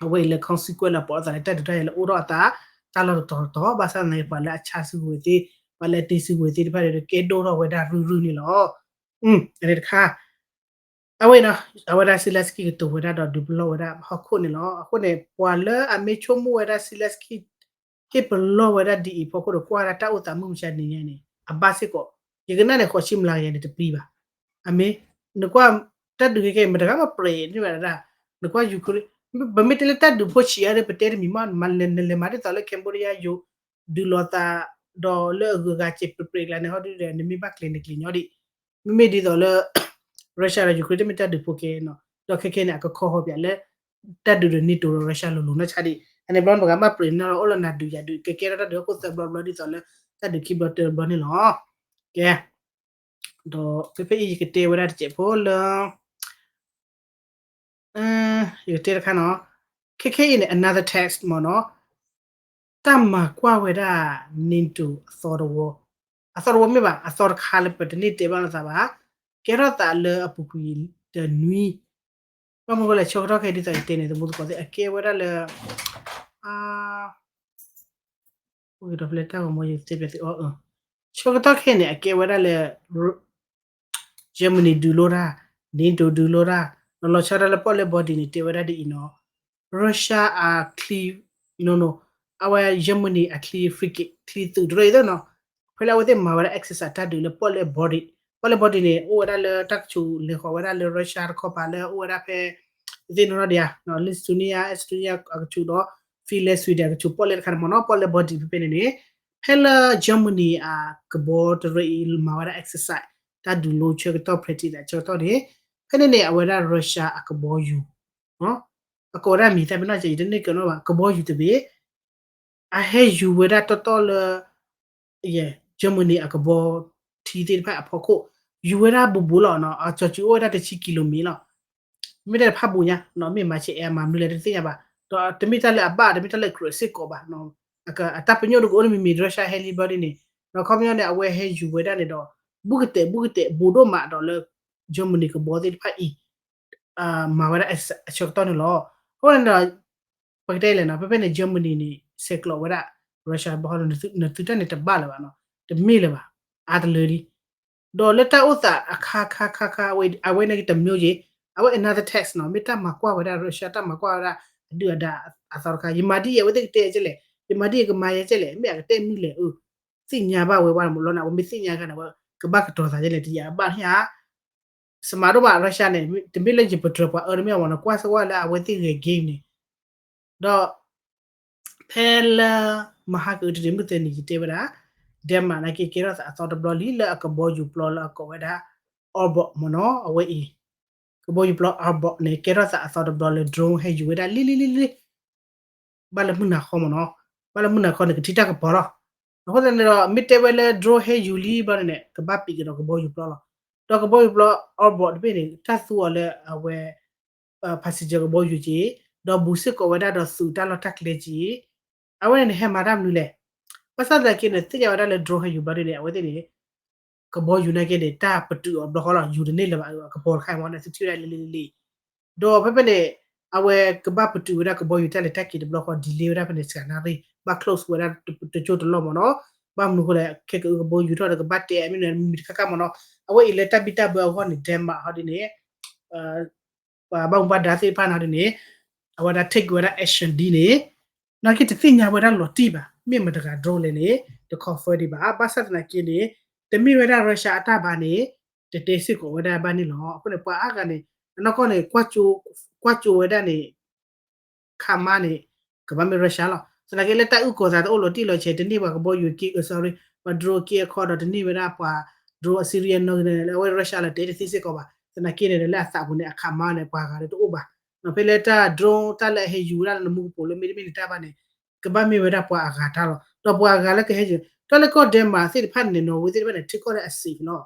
အဝဲအံၤလၢ consequence လၢပအိၣ်သးလၢတၢ်ဒုးတၢ်ယၤလၢအိၣ်ထီၣ်အသး တၢ်လီၢ်တတီၤတတီၤ ဘၣ်ဆၣ်သနာ်က့ ပှၤလၢအဆါစုကဝဲၤသ့ၣ် ပှၤလၢအတ့စုကဝဲၤသ့ၣ်တဖၣ်ဒီး ကဲဒိၣ်ထီၣ်ဝဲဒၣ်ရုၢ်ရုၢ်န့ၣ်လီၤ. အန့ၣ်တခါ အဝဲနီၤ အဝဲဒၣ် Zelensky ကတိၤဝဲဒၣ်ဒီးဒုးပလီၢ်ဝဲဒၣ်ဟီၣ်ခိၣ်န့ၣ်လီၤ. အဃိန့ၣ် ပှၤလၢအမ့ၢ်ဆိကမိၣ်ဝဲဒၣ် Zelensky ဟ့ၣ်ပလီၢ်ဝဲဒၣ်ဒ်အံၤဖီခိၣ်ဒီး ကွၢ်ဝဲဒၣ်တၢ်အိၣ်သးမုၢ်မဆါတနံၤညါန့ၣ် အဘၣ်စ့ၢ်ကီး ယကနၣ်န့ၣ် ဃိးဆံမျးကယၤန့ၣ်တပျံၤဘၣ်. အမ့ၢ် နကွၢ် တၢ်ဒုးခဲကဲ မတဂၤမ့ၢ်ပြဲးန့ၢ်ဘၣ်ဒၣ် နကွၢ် Ukraine ပမ့ၢ်တဲလၢတၢ်ဒုးဖိဆံးအါဒီး ပတဲတမံၤမး နလဲၤမၤဒ်သိးလၢ Cambodia ယိၤ ဒုးလိာ်သး ဒီးလၢအဂုၤအဂၤစဲးပြဲးပြဲးကျါန့ၣ် ဟီဒုဒီး နမ့ၢ်ဘၣ်ကျဲၤန့ၣ်ကျဲၤညီဒံး မ့မ့ၢ်ဒ်သိးလၢ Russia ဒီး Ukraine တမ့ၢ်တၢ်ဒုးဖိကဲနီၤ ဒီးခဲခဲန့ၣ် အကခီဃီပၠးလၢ တၢ်ဒုးဒီး NATO ဒီး Russia လိၤလိၤနီၢ်ဆါဒံး အန့ၣ်ဘျီပှၤဂၤမ့ၢ်ပြဲးန့ၢ်လီၤ အိၣ်လၢနၤဒုးယၤဒုး ကကဲထီၣ်တၢ်ဒုးဟီၣ်ခိၣ်သၢဘျီဘျီဒ်သိးလၢ တၢ်ဒုးခံဘျီတဘျီန့ၣ်လီၤ. ကဲ ဒီးဖဲဖဲအံၤယကတဲဝဲဒၣ်တစဲးဖိလၢ ယကတဲတခါနီၤ ခဲခဲအံၤန့ၣ် another text မ့ၢ်နီၤ တၢ်မၤကွၢ်ဝဲဒၣ် NATO အသီတဝီ အသီတဝီမ့ၢ်ဘၣ် အသီတခါလၢပတန့ၢ်တဲဘၣ်လိာ်သးဘၣ် ကဲထီၣ်သးလၢအပူၤကွံာ်တနွံ ဘၣ်မနုၤဃိလဲၣ် ဆၢကတီၢ်ခဲအံၤဒ်သိးယတဲန့ၣ် သမူသကိးသ့ၣ် အကဲဝဲဒၣ်လၢ အိၣ်က့ၤဒီးဖဲလဲၣ်တၢ်ဂီၤမူ ယတဲပျးသုအီၤ ဆၢကတီၢ်ခဲအံၤန့ၣ် အကဲဝဲဒၣ်လၢ Germany ဒုးလိတၢ် NATO ဒုးလိတၢ် ဒီးလီၤဆီဒၣ်တၢ်လၢပီၣ်လဲၣ် body န့ၣ် တဲဝဲဒၣ်ဒ်အံၤနီၤ Russia အချံ no no အဝဲ Germany အချံ frigate ချံသုးတရၢအံၤသ့ၣ်နီၤ ဖဲလၢအဝဲသ့ၣ်မၤဝဲဒၣ် exercise တၢ်ဒုးလၢပီၣ်လဲၣ် body ပီၣ်လဲၣ် body န့ၣ် အိၣ်ဝဲဒၣ်လၢတၢ်ကဆူးလဲၤဃီၤဝဲဒၣ်လၢ Russia တခီပၤလၢအိၣ်ဝဲဒၣ်ဖဲ သ့ၣ်နီၣ်နီၣ်ဒံးဧါ Lithuania Estonia အကဆူးဒီး Finland Sweden အကဆူး ပီၣ်လဲၣ်တခါန့ၣ်မ့ၢ်နီၤ ပီၣ်လဲၣ် body ဖဲဖဲန့ၣ်န့ၣ် ဖဲလၢ Germany အကဘီတရၢအံၤ မၤဝဲဒၣ် exercise တၢ်ဒုးလိဆၢကတီၢ် practice ဆၢကတီၢ်န့ၣ် ဖဲန့ၣ်န့ၣ် အဝဲဒၣ် Russia အကဘီယူၤ အကိးဝဲဒၣ်မံၤသၣ်မ့ၢ်နီၢ်ကီး ယတန့ၢ်ကနီၣ်ဘၣ် ကဘီယူၤတဘ့ၣ် အဟဲယူၤဝဲဒၣ်တီတီလၢ Germany အကဘီထံသ့ၣ်တဖၣ်အဖီခိၣ် ယူၤဝဲဒၣ်ဘူးဘူးလီၤနီၤ အကၠီၤစုၤအိၣ်ဝဲဒၣ်တဆံကံလိမ့ၢ်လီၤ မ့ၢ်တဖးဘူးညါနီၤ မ့ၢ်မၤဆဲးအဲၣ်မၤမနုၤလဲၣ်တသ့ၣ်ညါဘၣ် ဒီးတမ့ၢ်တၢ်လၢအဘၣ် တမ့ၢ်တၢ်လၢကြၢးစ့ၢ်ကီးဘၣ် အတၢ်ပညိၣ်တကအိၣ်လၢမံၤမံၤ Russia ဟဲလံဘျီဒ်န့ၣ် ဒီးခီပညီန့ၣ် အဝဲဟဲယူၤဝဲဒၣ်န့ၣ်ဒီး ဘူးကတဲာ်ဘူးကတဲာ်ဘူးဒိၣ်မးဒီးလၢ Germany ကဘီသ့ၣ်တဖၣ်အံၤ မၤဝဲဒၣ်အဆၢကတီၢ်န့ၣ်လီၤ. အဃိန့ၣ်ဒီး ပကတဲလဲၣ်နီၤ ဖဲဖဲန့ၣ် Germany န့ၣ် ဆဲးကျိးဝဲဒၣ် Russia ဘၣ်ဃီဒီး နသုတၢ်န့ၣ်တဘၣ်လၢၤဘၣ်နီၤ တမ့ၢ်လၢၤဘၣ် အါတလၢလံ ဒီးလၢတၢ်အိၣ်သးအခါခါခါခါ အဝဲန့ၣ်ကတမျိုးက့ အဝဲ another text နီၤ မ့ၢ်တၢ်မၤကွၢ်ဝဲဒၣ် Russia တၢ်မၤကွၢ်ဝဲဒၣ် အဒုၣ်အဒါအသီတခါ ယမၤဒ်အံၤ အဝဲသ့ၣ်ကတဲကဲလဲၣ် ယမၤဒ်အံၤ ကမၤယဲကဲလဲၣ် မ့ၢ်အကတဲမနုၤလဲၣ် သ့ၣ်ညါဘၣ်ဝဲဝဲမ့ၢ်လီၤန့ၣ် အဝဲမ့ၢ်သ့ၣ်ညါခါန့ၣ် အဝဲကဘၣ်ကတီၤသးကဲလဲၣ် တယၤအဘၣ်ဟ့ၣ်ဧါ စမးဒိၣ်မး Russia န့ၣ် တမ့ၢ်လၢယပတြၢၤပှၤအၢတမ့ၢ်အမ့ၢ်နီၤ ကွၢ်စ့ၢ်ကီးလၢအဝဲသ့ၣ်ဂဲၤ game န့ၣ် ဒီး ဖဲလၢ မဟါကအုတဒ့မုၢ်သၢနံၤ ယတဲဝဲဒၣ် Denmark နာ်က့ကဲထီၣ်သးအသီတဘျီလံ လၢအကဘီယူၤပျီလၢအကိးဝဲဒၣ် Airborne မ့ၢ်နီၤ အဝဲအံၤ ကဘီယူၤပျီ Airborne န့ၣ် ကဲထီၣ်သးအသီတဘျီလၢ drone ဟဲယူၤဝဲဒၣ်လံလံလံလံ ဘၣ်လၢမုၢ်နၤခီမ့ၢ်နီၤ ဘၣ်လၢမုၢ်နၤခီန့ၣ် ကထံၣ်တၢ်ကပီၤလီၤ. အဃိသတးန့ၣ်ဒီး မ့ၢ်တဲဝဲလၢ drone ဟဲယူၤလံဘျီန့ၣ် ကဘၣ်ပံးကဒီးကဘီယူၤပျီလီၤ. ဒီးကဘီယူၤပျီ Airborne တဘ့ၣ်န့ၣ် တၢ်သူအီၤလၢအဝဲ passenger ကဘီယူၤက့ၤ ဒီးဘူးစ့ၢ်ကီးဝဲဒၣ်ဒီးသုးတၢ်လီၢ်တၢ်ကျဲက့ၤ အဝဲန့ၣ်န့ၣ် ဟဲမၤတၢ်မနုၤလဲၣ်. ဘၣ်ဆၣ်သနာ်က့န့ၣ် သ့ၣ်ညါဝဲဒၣ်လၢ drone ဟဲယူၤဘျီဒ်န့ၣ် အဝဲသ့ၣ်န့ၣ် ကဘီယူၤနာ်က့န့ၣ် တၢ်ပတုာ်အီၤဘျီဃီလီၤ ယူၤတန့ၢ်လၢၤဘၣ် ကပီၤတခါမ့ၢ်န့ၣ် သုထံၣ်ဝဲဒၣ်လံလံလံလံ ဒီးဖဲဖဲန့ၣ် အဝဲကဘၣ်ပတုာ်ဝဲဒၣ်ကဘီယူၤတၢ်လဲၤတၢ်က့ၤတဘျီဃီ delay ဝဲဒၣ်ဖဲန့ၣ် စှၤနၣ်ရံၣ် ဘၣ် close ဝဲဒၣ်တကၠိတလီၢ်မ့ၢ်နီၤ ဘၣ်မနုၤဃိလဲၣ် ခဲကအုကဘီယူၤထီၣ်ဒီးကဘၣ်တဲအမ့ၢ်န့ၣ် မံၤတခါခါမ့ၢ်နီၤ အဝဲအံၤလၢတၢ်ဘံၣ်တၢ်ဘၢအဂီၢ်န့ၣ် Denmark ဟီဒ်န့ၣ် ပှၤဘၣ်မူဘၣ်ဒါသ့ၣ်တဖၣ်န့ၣ်ဒ်န့ၣ် အဝဲဒၣ် take ဝဲဒၣ် action ဒ်န့ၣ် နာ်က့တသ့ၣ်ညါဝဲဒၣ်လီၤတံၢ်ဘၣ် မ့ၢ်မတၤတဂၤ drone လဲၣ်န့ၣ် တ confirm ဒံးဘၣ် ဘၣ်ဆၣ်သနာ်က့န့ၣ် တမ့ၢ်ဝဲဒၣ် Russia အတၢ်ဘၣ်န့ၣ် တတဲစ့ၢ်ကီးဝဲဒၣ်ဘၣ်န့ၣ်လီၤ. အဃိန့ၣ် ပှၤအါဂၤန့ၣ် အနီၢ်ကီၢ်န့ၣ် ကွၢ်ကၠိဝဲဒၣ်န့ၣ် ခးမါန့ၣ် ကဘၣ်မ့ၢ် Russia လီၤ. သနာ်က့လၢတၢ်အုၣ်ကီၤသးတအိၣ်လီၤတံၢ်လီၤဆဲး တန့ၢ်ပှၤကဘီယူၤက့ sorry ပှၤ drone က့အခီဒီး တန့ၢ်ဝဲဒၣ်ပှၤ drone အ Syria နီၢ်ဂၤန့ၣ် အဝဲ Russia လီၤတဲတသ့စ့ၢ်ကီးဘၣ်. သနာ်က့န့ၣ် လၢအသးပူၤန့ၣ် အခးမါန့ၣ် ပှၤဂၤလၢတအိၣ်ဘၣ်. ဖဲလၢတၢ် drone တၢ်လၢအဟဲယူၤဝဲဒၣ်လၢနမူကပိာ်လၢမ့တမ့ၢ်န့ၣ်တၢ်ဘၣ်န့ၣ် ကဘၣ်မ့ၢ်ဝဲဒၣ်ပှၤအဂၤတၢ်လီၤ. ဒီးပှၤအဂၤလၢကဟဲယူၤ တၢ်လၢကီၢ် Denmark သ့ၣ်တဖၣ်န့ၣ် Norway သ့ၣ်တဖၣ်န့ၣ် ထံကီၢ်လၢအ safe လီၤ.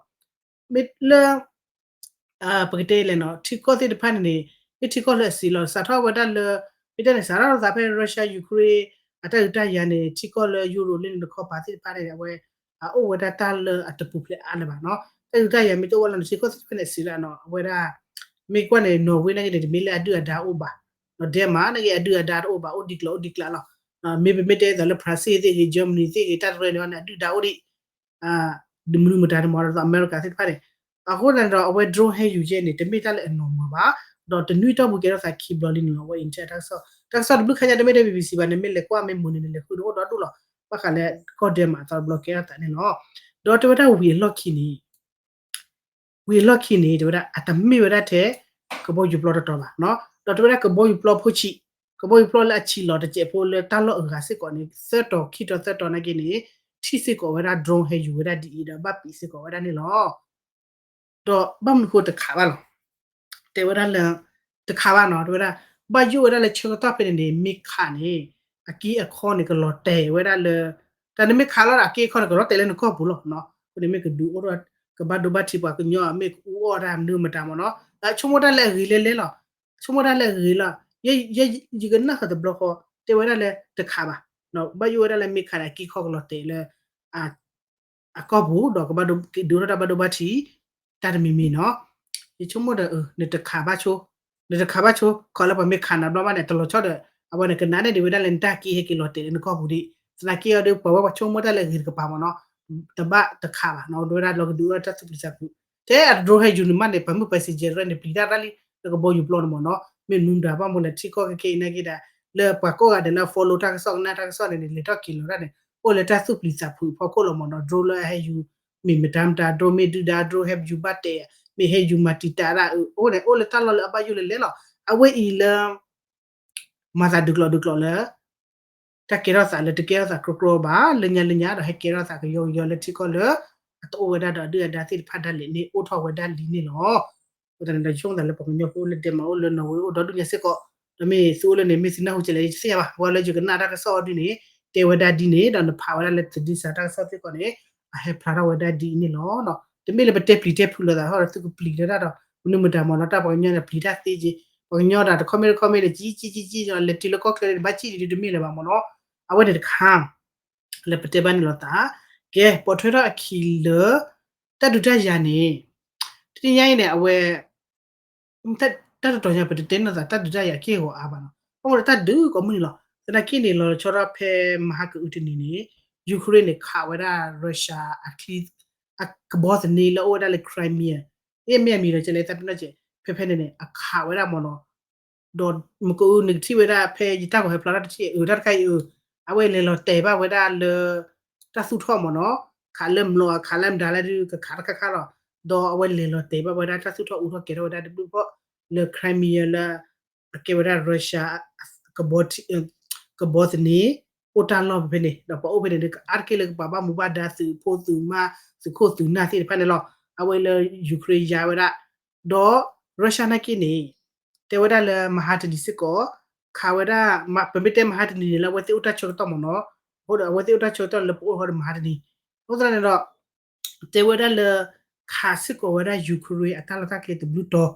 မ့ၢ်လၢ ပကတဲလဲၣ်နီၤ ထံကီၢ်သ့ၣ်တဖၣ်န့ၣ်န့ၣ် မ့ၢ်ထံကီၢ်လၢအ safe လီၤ. စးထီၣ်ဝဲဒၣ်လၢ မ့ၢ်တၢ်န့ၣ် စးထီၣ်သးဖဲ Russia Ukraine အတၢ်ဒုးတၢ်ယၤန့ၣ် ထံကီၢ်လၢယူရိးလၢန့ၣ်တခီပၤသ့ၣ်တဖၣ်န့ၣ် အဝဲ အအိၣ်ဝဲဒၣ်တၢ်လၢအတပူၤဖျဲးအါလၢၤဘၣ်နီၤ. တၢ်ဒုးတၢ်ယၤမ့ၢ်တအိၣ်ဝဲလီၤန့ၣ် ထံကီၢ်သ့ၣ်တဖၣ်န့ၣ်စံးလၢနီၤ အဝဲဒၣ် မ့ၢ်ကွၢ်န့ၣ် နီၣ်ဝ့နာ်က့န့ၣ် တမ့ၢ်လၢအဒုၣ်အဒါအိၣ်ဘၣ်, နီၤ ဒဲမးနာ်က့အဒုၣ်အဒါတအိၣ်ဘၣ် အိၣ်ဒံးကျိၤအိၣ်ဒံးကျါလီၤ. မ့ၢ်ပမ့ၢ်တဲသိးလၢ France သ့ၣ်ဂ့ၤ Germany သ့ၣ်ဂ့ၤ တၢ်တရၢန့ၣ်န့ၣ် အဒုၣ်ဒါအိၣ်ဒံး ဒ်မနုၤမတၤန့ၣ်မ့ၢ်ဒီး အမဲရကၤသ့ၣ်တဖၣ်န့ၣ် အဃိသတးန့ၣ်ဒီး အဝဲ drone ဟဲယူၤကဲန့ၣ် တမ့ၢ်တၢ်လၢအနီၢ်မုာ်ဘၣ်, ဒီးတနွံတီၢ်ပူၤကဲထီၣ်သးခံဘျီလံန့ၣ်လီၤ. အဝဲ Intel တၢ်ကစီၣ် တၢ်ကစီၣ်တဘျုးခါညါ တမ့ၢ်ထဲ BBC ဘၣ်န့ၣ် မ့ၢ်လဲၤကွၢ်မ့ၢ်မုာ်န့ၣ်န့ၣ် လဲၤဃုတအိၣ်ဒီဒူၣ်လီၤ. ဘၣ်ဃးလၢကီၢ်ဒဲမးအသီတဘျီကဲထီၣ်သးန့ၣ်လီၤ. ဒီးတဲဝဲဒၣ်ဝံၤအလီၢ်ခံန့ၣ် ဝံၤအလီၢ်ခံန့ၣ် တဲဝဲဒၣ် အတမ့ၢ်ဝဲဒၣ်ထဲ ကဘီယူၤပျီတတီၤဘၣ်, ဒီးတဲဝဲဒၣ်ကဘီယူၤပျီဖိဆံး, ကဘီယူၤပျီလၢအဆံးလီၤတစဲးဖိလၢတၢ်လီၢ်အဂၤစ့ၢ်ကီးန့ၣ် သၢတီၤခံတီၤသၢတီၤနာ်က့န့ၣ် ထံၣ်စ့ၢ်ကီးဝဲဒၣ် drone ဟဲယူၤဝဲဒၣ်ဒ်အံၤ ဒီးဘၣ်ပံးစ့ၢ်ကီးဝဲဒၣ်န့ၣ်လီၤ. ဒီးဘၣ်မနုၤဃိတခးဘၣ်လီၤ. တဲဝဲဒၣ်လၢ တခးဘၣ်နီၤ တဲဝဲဒၣ် ဘၣ်ယိၣ်ဝဲဒၣ်လၢဆၢကတီၢ်ဖဲန့ၣ်န့ၣ် မ့ၢ်ခးန့ၣ် အက့အခီန့ၣ် ကလီၤတဲာ်ဝဲဒၣ်လၢ တၢ်န့ၣ်မ့ၢ်ခးလီၤဒီး အက့အခီန့ၣ် ကလီၤတဲာ်လၢနကီၢ်ပူၤလီၤ. အဃိန့ၣ်မ့ၢ်ကဒုးအိၣ်ထီၣ် ကဘၣ်ဒိဘၣ်ထံးပှၤကညီ မ့ၢ်ကအူအီၣ်တၢ်မနုၤမတၤမ့ၢ်နီၤ ဆိကမိၣ်တၢ်လၢအဂ့ၤလဲၣ်လဲၣ်လီၤ. ဆိကမိၣ်တၢ်လၢအဂ့ၤလီၤ. ယကနၣ်ဃီတဘျီဃီ တဲဝဲဒၣ်လၢတခးဘၣ်, ဘၣ်ယိၣ်ဝဲဒၣ်လၢမ့ၢ်ခးန့ၣ် အက့အခီကလီၤတဲာ်လၢ အကီၢ်ပူၤဒီးကဘၣ်ဒုးအိၣ်ထီၣ်တၢ်ဘၣ်ဒိဘၣ်ထံး တၢ်တမံၤမံၤနီၤ. ယဆိကမိၣ်ဒီး နတခးဘၣ်ဆိ, နတခးဘၣ်ဆိ ခီလၢပှၤမ့ၢ်ခးနၤဘျီဘၣ်န့ၣ် တလီၤဆီဒီး အဝဲန့ၣ်ကနၣ်န့ၣ်ဒ်ဝဲဒၣ်လၢ နတၢ်က့ဟဲက့ၤလီၤတဲာ်လၢနကီၢ်ပူၤဒံး သနာ်က့အီၤဒီး ပှၤဝဲပှၤဆိကမိၣ်တၢ်လၢအဂ့ၤတကပၤမ့ၢ်နီၤ. တဘၣ်တခးဘၣ်နီၤ ဒ်ဝဲဒၣ်လီၤကဒုးအိၣ်ထီၣ်တၢ်သူၣ်ပျံၤသးဖုး ထဲအတဒြိဟဲယူၤန့ၣ်မးန့ၣ် ပှၤမုၢ် passenger ရၢန့ၣ် ပျံၤတၢ်ရၣ်လံ လၢကဘီယူၤပျီန့ၣ်မ့ၢ်နီၤ မ့ၢ်မနုၤမတၤဘၣ်မ့ၢ်လဲၣ် ထံကီၢ်ခဲကနံၣ်အံၤနာ်က့ဒီး လၢပှၤကိးဂၤဒဲးလၢအ follow တၢ်ကစီၣ်ကနၣ်တၢ်ကစီၣ်န့ၣ်န့ၣ် လဲၤထီၣ်က့ၤလီၤဒၣ်န့ၣ် အိၣ်လၢတၢ်သူၣ်ပျံၤသးဖုးအဖီခိၣ်လီၤမ့ၢ်နီၤ drone လၢအဟဲယူၤ မ့ၢ်မတၤမတၤ drone မ့ၢ်ဒုၣ်ဒါ drone ဟဲယူၤဘၣ်တဲာ် မ့ၢ်ဟဲယူၤမၤတံာ်တာ်ဒၣ်အအိၣ်န့ၣ် အိၣ်လၢတၢ်လီၢ်လၢအဘၣ်ယိၣ်လဲၣ်လဲၣ်လီၤ အဝဲအံၤလၢ မၤသးဒုးကျိးဒုးကျိးလၢ တၢ်ကဲထီၣ်သးလၢတကဲထီၣ်သးကြီကြီဘၣ် လၢညါလၢညါဒီးဟဲကဲထီၣ်သးကယီကယီလၢထံကီၢ်လၢ အတအိၣ်ဝဲဒၣ်ဒီးအဒုၣ်အဒါသ့ၣ်တဖၣ်ဒၣ်လဲာ်န့ၣ် အိၣ်ထီၣ်ဝဲဒၣ်လံန့ၣ်လီၤ. အဃိသတးန့ၣ်ဒီးယဆိကမိၣ်သးလၢပှၤကညီဖိလၢဒဲးမးအိၣ်လၢနီၣ်ဝ့အိၣ်ဒီဒူၣ်ညါစ့ၢ်ကီး ဒီးမ့ၢ်သုအိၣ်လၢန့ၣ် မ့ၢ်သုနၢ်ဟူကလဲၣ် ယတသ့ၣ်ညါဘၣ် ဝဲလၢယကနၣ်တၢ်ကစီၣ်အီၤဒ်န့ၣ် တဲဝဲဒၣ်ဒ်န့ၣ် ဒီးနဖးဝဲဒၣ်လၢသဒံစးတၢ်ကစီၣ်စ့ၢ်ကီးန့ၣ် အဟဲဖျါထီၣ်ဝဲဒၣ်ဒ်အံၤန့ၣ်လီၤ. တမ့ၢ်လၢပတဲပျံၤတဲဖုးလိာ်သးထီၣ်ဒီး သုကပျံၤလၢတၢ်ဒီး မနုၤမတၤမ့ၢ်နီၤ တၢ်ပှၤကညီန့ၣ်ပျံၤတၢ်သ့က့ၤ ပှၤကညီဒီးတခီမ့ၢ်တခီမ့ၢ်ဒီး ကံကံကံကံ လဲၤတုၤလၢကီၢ်ချၢဒီးဘၣ်ကံၣ်ဒ်ဒ်တမ့ၢ်လၢၤဘၣ်မ့ၢ်နီၤ အဝဲန့ၣ်တခါ လၢပတဲဘၣ်န့ၣ်လီၤသး ကဲ ပိာ်ထွဲထီၣ်အခံလၢ တၢ်ဒုးတၢ်ယၤန့ၣ် တနံၤညါအံၤန့ၣ် အဝဲ တၢ်တတီၤညါ ပတတဲနီၢ်သး တၢ်ဒုးတၢ်ယၤက့ၢ်ဂီၤအါဘၣ်နီၤ အဃိဒီးတၢ်ဒုးကိးမုၢ်နံၤလီၤ. သနာ်က့န့ၣ် လီၤဆီထီၣ်ဖဲမဟါကအုတနံၤန့ၣ် Ukraine န့ၣ် ခးဝဲဒၣ် Russia အချံ အကဘီသန့လၢအအိၣ်ဝဲဒၣ်လၢ Crimea မ့ၢ်အမံၤဒီးကလဲၤသးပ့ၤနီၣ်ကဲ ဖဲဖဲန့ၣ်န့ၣ် အခးဝဲဒၣ်မ့ၢ်နီၤ ဒီးမ့ၢ်ကအုန့ၣ်ကထံၣ်ဝဲဒၣ်ဖဲယတၢ်ဂီၤဟဲဖျါထီၣ်တထံၣ်အု တၢ်တခါအံၤအု အဝဲလဲၤလီၤတဲာ်ဘၣ်ဝဲဒၣ်လၢ တၢ်သူၣ်ထီၣ်မ့ၢ်နီၤ ခးလၢမျိာ်ခးလၢမတၤလၢဒုးကခးတခါခါလီၤ. ဒီးအဝဲလဲၤလီၤတဲာ်ဘၣ်ဝဲဒၣ်တၢ်သူၣ်ထီၣ်အူထီၣ်ကဲၤထီၣ်ဝဲဒၣ်တဘျုးဖီၣ် လၢ Crimea လၢ အကဲဝဲဒၣ် Russia ကဘီသန့ အိၣ်တၢ်လီၢ်ဖဲန့ၣ် ဒီးပှၤအိၣ်ဖဲန့ၣ်ဒီး ကအါတက့ၢ်လၢကပှၤဘၣ်မူဘၣ်ဒါ သုးဖိသုးမါ သုးခိၣ်သုးနၢ်သ့ၣ်တဖၣ်န့ၣ်လီၤ. အဝဲလၢ Ukraine ယါဝဲဒၣ် ဒီး Russia နာ်က့န့ၣ် တဲဝဲဒၣ်လၢမဟါတနံၤစ့ၢ်ကီး ခးဝဲဒၣ် ပမ့ၢ်တဲမဟါတနံၤန့ၣ် လၢအဝဲသ့ၣ်အိၣ်တၢ်ဆၢကတီၢ်မ့ၢ်နီၤ အဃိဒီးအဝဲသ့ၣ်အိၣ်တၢ်ဆၢကတီၢ်လၢပအိၣ်ဃီဒီးမဟါတနံၤ အဃိသတးန့ၣ်ဒီး တဲဝဲဒၣ်လၢ ခးစ့ၢ်ကီးဝဲဒၣ် Ukraine အတၢ်လီၢ်တၢ်ကျဲတဘျုးတီၤ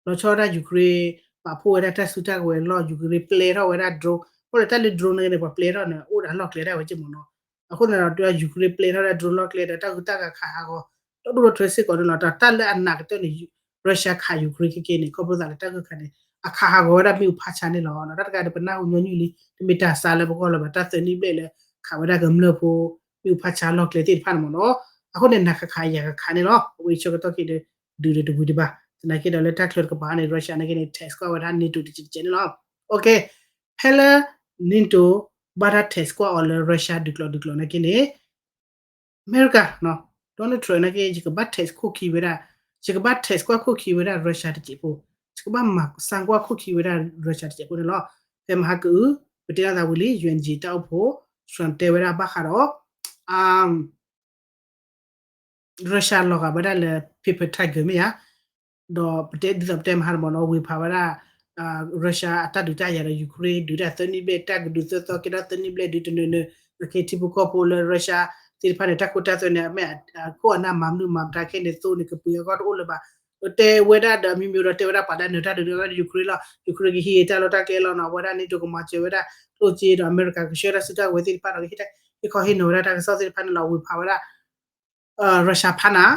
လီၤဆီဒၣ် Ukraine ပာ်ဖှိၣ်ဝဲဒၣ်တၢ်စုတၢ်ကဝဲၤလီၢ် Ukraine ပျဲထီၣ်ဝဲဒၣ် drone အဃိဒီးတၢ်လၢ drone န့ၣ်န့ၣ် ပှၤပျဲထီၣ်န့ၣ် အိၣ်ဒီးအလီၢ်ကျဲဒၣ်ဝဲက့မ့ၢ်နီၤ အဃိန့ၣ်ဒီး Ukraine ပျဲထီၣ်ဝဲဒၣ် drone လီၢ်ကျဲဒီး တၢ်ဂုၤတၢ်ဂၤခးဟးဂီၤ ဒီဒူၣ်ဒီထၢစ့ၢ်ကီးန့ၣ်လီၤ. တၢ်လၢအနာ်ကတၢၢ်န့ၣ် Russia ခး Ukraine ခဲကနံၣ်န့ၣ် ခီဖျိသးလၢတၢ်ဂုၤခးန့ၣ် အခးဟးဂီၤဝဲဒၣ်မ့ၣ်အူဖးဆါန့ၣ်လီၤ. တၢ်တခါဒီးပနၢ်ဟူညီနုၢ်လံ တမ့ၢ်တၢ်ဆါလၢပဂီၢ်လၢၤဘၣ် တၢ်သၢနံၣ်ဘျဲၣ်လၢ ခးဝဲဒၣ်ကမျၢၢ်ဖိ မ့ၣ်အူဖးဆါလီၢ်ကျဲသ့ၣ်တဖၣ်န့ၣ်မ့ၢ်နီၤ. အဃိန့ၣ် နၤခးခးယၤခးခးန့ၣ်လီၤ. အဝဲအံၤဆၢကတီၢ်ခဲအံၤဒီး ဒုးဒီးတဝံၤဒံးဘၣ်. သနာ်က့ဒီးလၢတၢ်ချၢတကပၤန့ၣ် Russia နာ်က့န့ၣ် test ကွၢ်ဝဲဒၣ် NATO တကဲးတကဲးန့ၣ်လီၤ. ဖဲလၢ NATO ဘၣ်တၢ် test ကွၢ်အီၤလၢ Russia ဒုးကျိးဒုးကျိးနာ်က့န့ၣ် အမဲရကၤ Donald Trump နာ်က့ ယကဘၣ် test ခိၣ်ခံဝဲဒၣ်, ယကဘၣ် test ကွၢ်ခိၣ်ခံဝဲဒၣ် Russia တစဲးဖိ, ယကဘၣ်မၤစၢၤကွၢ်ခိၣ်ခံဝဲဒၣ် Russia တစဲးဖိန့ၣ်လီၤ. ဖဲမဟါကအု ပတဲလီၤသးဝံၤလံ UNG တၢ်အိၣ်ဖှိၣ် Trump တဲဝဲဒၣ်ဘၣ်ဃးဒီး Russia လီၤဂာ်ဝဲဒၣ်လၢ paper tiger မ့ၢ်ဧါ, ဒီးပတဲဒ်သိးပတဲမဟါတဘျီနီၤ ဝ့ၤဖးဝဲဒၣ် Russia အတၢ်ဒုးတၢ်ယၤဒီး Ukraine ဒုးတၢ်သၢနံၣ်ဘျဲၣ် တၢ်ကဒုးသၢသီကဲထီၣ်သၢနံၣ်ဘျဲၣ်ဒုးတနၢၤနၢၤ, နာ်က့ထံဖိကီၢ်ဖိလၢ Russia သ့ၣ်တဖၣ်န့ၣ် တၢ်ခိတၢ်သွဲန့ၣ် အမ့ၢ်အခိၣ်အနၢ်မၤမနုၤမၤမတၤခဲန့ၣ် သိန့ၣ် ကပှ့ၤအဂီၢ်တအိၣ်လၢၤဘၣ်. တဲဝဲဒၣ်ဒီးမ့မ့ၢ်ဒီးတဲဝဲဒၣ်ပှၤလၢအနၢၤတၢ်ဒုးန့ၣ် ဝဲဒၣ် Ukraine လီၤ. Ukraine ကဟံးတၢ်လီၢ်တၢ်ကျဲလီၤနီၤ, အဝဲဒၣ်န့ၣ်ဒိးကမၤစၢၤဝဲဒၣ် ကျိၣ်စ့ဒီးအမဲရကၤကဆှၢတၢ်စုတၢ်ဝဲၤသ့ၣ်တဖၣ်ဒီး ကဟ့ၣ်ခီဟ့ၣ်နီၤဝဲဒၣ်တၢ်ကစီၣ်သ့ၣ်တဖၣ်န့ၣ်လီၤ. ဝ့ၤဖးဝဲဒၣ် Russia ဖးနၤ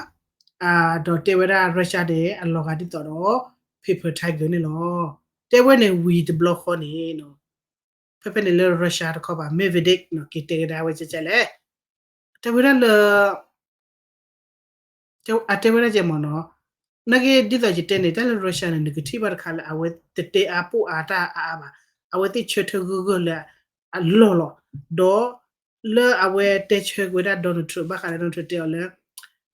ဒီးတဲဝဲဒၣ် Russia န့ၣ် အလီၤဂာ်ဒ်သိးဒီး paper tiger န့ၣ်လီၤ. တဲဝဲန့ၣ်ဝံၤတဘျီဃီန့ၣ် ဖဲဖဲန့ၣ်လၢ Russia တခီဘၣ် Medvedev နီၤ က့ၤတဲကဒါဝဲကဲကဲလဲၣ်, တဲဝဲဒၣ်လၢ အတဲဝဲဒၣ်ကဲမ့ၢ်နီၤ, နာ်က့ဒ်သိးယတဲန့ၣ် တၢ်လၢ Russia န့ၣ် နကထံၣ်ဘၣ်တခါလၢ အဝဲတတဲအါပိာ်အါတၢ်အါအါဘၣ်, အဝဲသ့ၣ်ဆၢထၢၣ်ဂၢၢ်ဂၢၢ်လၢအလီၢ်လီၤ. ဒီးလၢအဝဲတဲဆၢက့ၤဝဲဒၣ် Donald Trump ဘၣ်ဃးလၢ Donald Trump တဲအီၤလၢ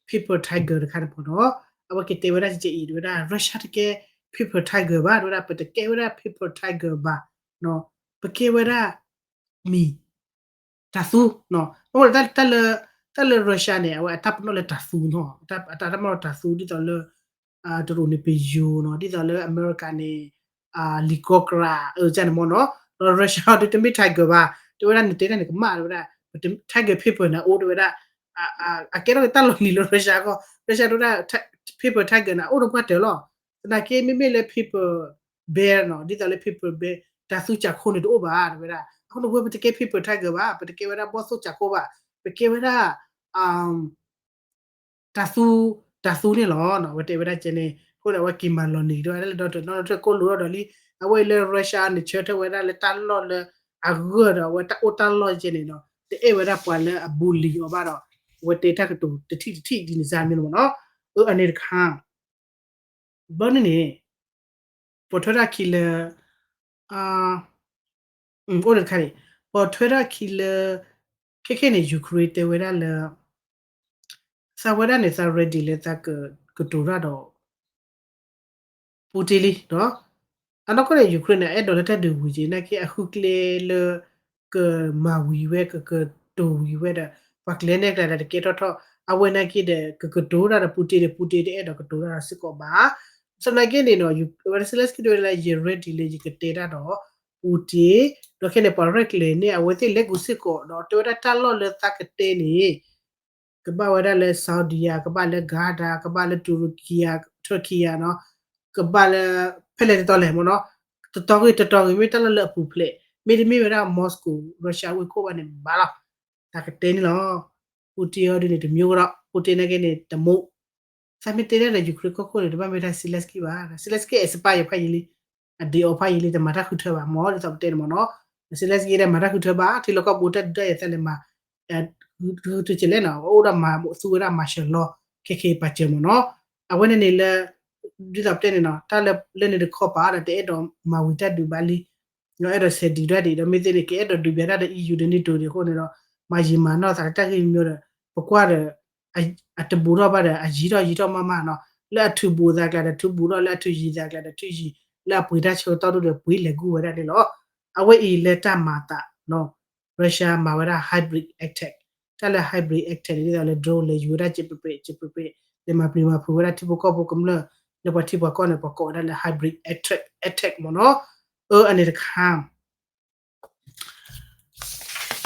paper tiger တခါန့ၣ်မ့ၢ်နီၤ, အဝဲက့ၤတဲဝဲဒၣ်ကဲအံၤ တဲဝဲဒၣ် Russia တကဲ paper tiger ဘၣ်, တဲဝဲဒၣ် ပတကဲဝဲဒၣ် paper tiger ဘၣ်, ပကဲဝဲဒၣ် မံၤ တၤသူ, တၢ်လၢ တၢ်လၢ Russia န့ၣ် အဝဲအတၢ်ပနီၣ်လၢတၤသူနီၤ, အတၢ်ပနီၣ်လၢတၤသူ ဒ်သိးလၢ တရူးန့ၣ် ပယိၤနီၤ, ဒ်သိးလၢအမဲရကၤန့ၣ် လံာ်ကီကရၢ အၢ ကန့ၣ်မ့ၢ်နီၤ, ဒီး Russia ဒုးတမ့ၢ် tiger ဘၣ်, တဲဝဲဒၣ်နတဲတၢ်န့ၣ်ကမၣ် တဲဝဲဒၣ် tiger paper န့ၣ် အအိၣ်တဲဝဲဒၣ် အကဲထီၣ်က့ၤတၢ်လီၤနံၤလၢ Russia အဂီၢ်, Russia တဲဝဲဒၣ် paper tiger န့ၣ် အအိၣ်ဒီးပှၢ်တၢၢ်လီၤ. သနာ်က့မ့မ့ၢ်လၢ paper bear နီၤ, ဒ်သိးလၢ paper bear တၤသူစၢ်ခိၣ်န့ၣ်တအိၣ်ဘၣ် တဲဝဲဒၣ်, အဃိန့ၣ်ဝဲပတကဲ paper tiger ဘၣ်, ပတကဲဝဲဒၣ်ဘီၣ်သိၣ်စၢ်ခိၣ်ဘၣ်, ပကဲဝဲဒၣ် တၤသူ တၤသူန့ၣ်လီၤ. အဝဲတဲဝဲဒၣ်ကဲန့ၣ် အဃိန့ၣ် အဝဲက့ၤမၤလီၤနံၤဒီးဝဲဒၣ်လၢ Donald Trump ကိၣ်လိာ်ဒီးလံ, အဝဲအံၤလၢ Russia န့ၣ် ဆၢထၢၣ်ဝဲဒၣ်လၢတၢ်လီၢ်လၢအဂၢၢ်ဒီး အဝဲတၢ်အိၣ်တၢ်လီၢ်ကဲန့ၣ်ဒီး တအဲၣ်ဝဲဒၣ်ပှၤလၢအ bully အီၤဘၣ်ဒီး အဝဲတဲတၢ်ကတိၤတထံၣ်တထံၣ်ဒ်န့ၣ်စ့ၢ်မ့ၢ်လီၤမ့ၢ်နီၤ, အၢ အန့ၣ်တခါ ဘျီန့ၣ်န့ၣ် ပိာ်ထွဲထီၣ်ခံလၢ အိၣ်န့ၣ်တခါန့ၣ် ပိာ်ထွဲထီၣ်ခံလၢ ခဲခဲန့ၣ် Ukraine တဲဝဲဒၣ်လၢ သးဝဲဒၣ်န့ၣ် သး ready လၢသးက ကတိၤတၢ်ဒီး Putin လံ, အနီၢ်ကီၢ်န့ၣ် Ukraine န့ၣ် အဲၣ်ဒိးလၢတၢ်ဒုးဝံၤက့ၤ နာ်က့အဃုကျဲလၢ ကမၤဝံၤဝဲ ကကတိၤဝံၤဝဲဒီး ပှၤကျဲၤနဲၣ်ကျဲၤဒီးတကဲထီၣ်ထီၣ် အဝဲနာ်က့ဒီး ကကတိၤတၢ်ဒီး Putin ဒီး Putin တအဲၣ်ဒိးကတိၤတၢ်ဒီးစ့ၢ်ကီးဘၣ်. သနာ်က့န့ၣ်နီၤ ဝဲဒၣ် Zelenskyy တဲဝဲဒၣ်လၢ ယ ready လၢယကတဲတၢ်ဒီး Putin ဒီးခဲန့ၣ် ပှၤရဲၣ်ကျဲၤန့ၣ် အဝဲသ့ၣ်လဲၤကူစ့ၢ်ကီး ဒီးတဲဝဲဒၣ်တၢ်လီၢ်လၢသးကတဲန့ၣ် ကဘၣ်ဝဲဒၣ်လၢ Saudi ဧါ, ကဘၣ်လၢ Qatar ဧါ, ကဘၣ်လၢ Turkey ဧါ, Turkey ဧါနီၤ, ကဘၣ်လၢ ဖဲလဲၣ်တတီၤလဲၣ်မ့ၢ်နီၤ, တတီၤဂ့ၤတတီၤဂ့ၤ မ့ၢ်တၢ်လီၢ်လၢအပူၤဖျဲး မ့တမ့ၢ်ဝဲဒၣ် Moscow Russia ဝ့ၢ်ခိၣ်ဘၣ်န့ၣ်ဘၣ်လီၤ. သးကတဲန့ၣ်လီၤ. Putin အီၤဒ်န့ၣ် တမျိုးကဒီး Putin နာ်က့န့ၣ် တမူး သးမ့ၢ်တဲဒၣ်ဒီး Ukraine ကီၢ်ခိၣ်န့ၣ် တဘၣ်မ့ၢ်တၢ် Zelenskyy ဘၣ်, Zelenskyy expire ယဖးယံာ်လံ, အဒ့အီၤဖးယံာ်လံ တမၤတၢ်ဃုထၢဘၣ် မ့ၢ်ဒ်သိးပတဲန့ၣ်မ့ၢ်နီၤ, Zelenskyy ဒၣ်မၤတၢ်ဃုထၢဘၣ် ထံလီၢ်ကီၢ်ပူၤတၢ်ဒုးတၢ်ယၤသးလဲၤမၤ ဃုထၢကလဲၣ်နီၤ အိၣ်ဒီးမၤသူဝဲဒၣ် martial law ခဲခဲပာ်စၢၤမ့ၢ်နီၤ, အဝဲန့ၣ်န့ၣ်လၢ ဒ်သိးပတဲန့ၣ်နီၤ တၢ်လၢလၢန့ၣ်တခီပၤဒီး တအဲၣ်ဒိးမၤဝံၤတၢ်ဒုးဘၣ်လံ ဒီးအဲၣ်ဒိးဆဲးဒံးဒၣ်ဒံး ဒီးမ့ၢ်သ့ၣ်န့ၣ် ကအဲၣ်ဒိးဒုးဘၣ်တၢ်ဒီး EU ဒီး NATO ဒံးအဃိန့ၣ်ဒီး မၤယံာ်မၤနီၢ်သးတၢ်ဂ့ၢ်မ့ၢ်ဒီး ပကွၢ်ဒီး အတဘူးထီၣ်ဘၣ်ဒီး အယံာ်ထီၣ်ယံာ်ထီၣ်မးမးနီၤ, လၢအထုးဘူးသးကျါဒီးထုးဘူးထီၣ် လၢအထုးယံာ်သးကျါဒီးထုးယံာ် လၢအပှ့ၤတၢ်ဆၢကတီၢ်ဒိၣ်ဒီးပှ့ၤလဲၤကူဝဲဒၣ်န့ၣ်လီၤ. အဝဲအံၤလၢတၢ်မၤသးနီၤ Russia မၤဝဲဒၣ် hybrid attack, တၢ်လၢ hybrid attack န့ၣ် ဒ်သိးလၢ drone လဲၤယူၤဝဲဒၣ် ကျဲးပြ့းပြ့း ကျဲးပြ့းပြ့း လဲၤမၤပျံၤမၤဖုးဝဲဒၣ်ထံဖိကီၢ်ဖိကမျၢၢ် လၢပှၤထံပှၤကီၢ်န့ၣ် ပှၤကိးဝဲဒၣ်လၢ hybrid attack, attack မ့ၢ်နီၤ, အၢ အန့ၣ်တခါ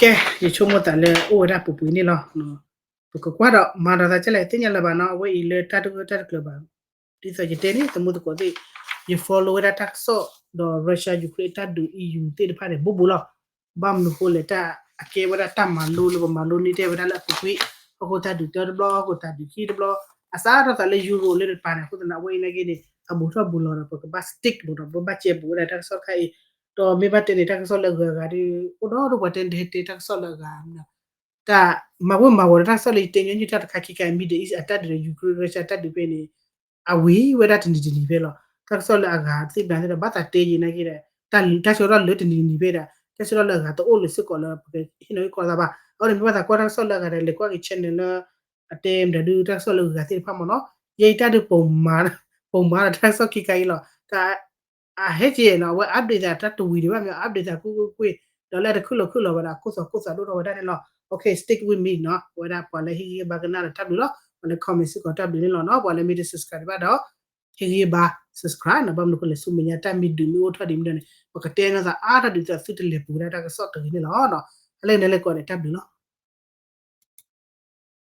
ကဲ ယဆိကမိၣ်သးလၢအိၣ်ဝဲဒၣ်ပူၤပူၤန့ၣ်လီၤ. ပကကွၢ်ဒီးမၤဒီးသးကဲလဲၣ် သ့ၣ်ညါလၢၤဘၣ်နီၤ အဝဲအံၤလၢတၢ်တဂၢၢ်တၢ်တကျၢၤဘၣ်. ဒ်သိးယတဲန့ၣ် သမူသကိးသ့ၣ် ယ follow ဝဲဒၣ်တၢ်ကစီၣ် ဒီး Russia Ukraine တၢ်ဒုး EU သ့ၣ်တဖၣ်န့ၣ် ဘူးဘူးလီၤ. ဘၣ်မနုၤဃိလဲၣ် တၢ်အကဲဝဲဒၣ်တၢ်မၤလိလၢပမၤလိန့ၢ်ထဲဝဲဒၣ်လၢအပူၤကွံာ် ဟီၣ်ခိၣ်တၢ်ဒုးတၢတဘျီ ဟီၣ်ခိၣ်တၢ်ဒုးခံတဘျီ အစးထီၣ်သးလၢ Europe လၢတပၤန့ၣ် အဃိသတးန့ၣ် အဝဲအံၤနာ်က့န့ၣ် အဘူးထီၣ်ဘူးလီၤဒီး ပကဘၣ် stick ဘူးဒီး ပဘၣ်ကဲဘူးဝဲဒၣ်တၢ်ကစီၣ်တခါအံၤ ဒီးမ့ၢ်ဘၣ်တဲန့ၣ် တၢ်ကစီၣ်လၢအဂၤအဂၤဒီး အိၣ်ဒီးဒိၣ်ပှၤတဲန့ၣ် တဟဲတဲတၢ်ကစီၣ်လၢအဂၤ တၢ်မၤဝဲမၤဝီၤဒီးတၢ်ကစီၣ်လၢယတဲညီနုၢ်တၢ်တခါခံခါ Middle East အတၢ်ဒုးဒီး Ukraine Russia တၢ်ဒုးဖဲန့ၣ် အဝံၤဝဲဒၣ်တနံၤတနံၤဖဲလီၤ. တၢ်ကစီၣ်လၢအဂၤသ့ၣ်ဘၣ်သ့ၣ်ဒီး ဘၣ်သးတဲယံၤနာ်က့ဒီး တၢ်ဆၢကတီၢ်လၢတနံၤတနံၤဖဲဒီး တၢ်ဆၢကတီၢ်လၢအဂၤတအိၣ်လၢၤစ့ၢ်ကီးလၢပကဟ့ၣ်နီၤဟ့ၣ်ကီၢ်သးဘၣ်. အဃိန့ၣ် မ့ၢ်ဘၣ်သးကွၢ်တၢ်ကစီၣ်လၢအဂၤဒီး လဲၤကွၢ်က့ၤ channel လၢ အတဲမတၤဒုးတၢ်ကစီၣ်လၢအဂၤသ့ၣ်တဖၣ်မ့ၢ်နီၤ. ယဲအံၤတၢ်ဒုး ပိာ်မၤဒီးတၢ်ကစီၣ်ခံခါအံၤလီၤ. အဟဲက့ၤနီၤ အဝဲ update သးတၢ်တဝံၤဒံးဘၣ်မ့ၢ် update သးကွ့ၢ်ကွ့ၢ်ကွ့ၢ် ဒီးလၢအတခုၣ်လီၤခုၣ်လီၤဝဲဒၣ် ကိၢ်သီၣ်ကိၢ်သီၣ်ဒိၣ်ထီၣ်ဝဲဒၣ်န့ၣ်လီၤ. Okay, stick with me နီၤ အဝဲဒၣ်ပှၤလၢဟ့ၣ်ဂံၢ်ဟ့ၣ်ဘါကနၣ်ဒီးတၢ်ဘျုးလီၤ. ပှၤလၢ comment စ့ၢ်ကီးတၢ်ဘျုးန့ၣ်လီၤနီၤ. ပှၤလၢမ့ၢ်တ subscribe ဘၣ်ဒီး ဟ့ၣ်ဂံၢ်ဟ့ၣ်ဘါ subscribe နီၤ. ဘၣ်မနုၤအဃိလဲၣ် ဆူမဲာ်ညါတၢ်မ့ၢ်ဒုးမ့ၢ်အိၣ်ထီၣ်ဒံးမ့ၢ်ဒီးန့ၣ် ပကတဲနီၤသးအါထီၣ်ဒ်သိးသုတလဲၤပူၤဝဲဒၣ်တၢ်ကစီၣ်တဂ့ၤန့ၣ်လီၤ. ဟဲလၢန့ၣ်လၢကိးန့ၣ် တၢ်ဘျုးလီၤ.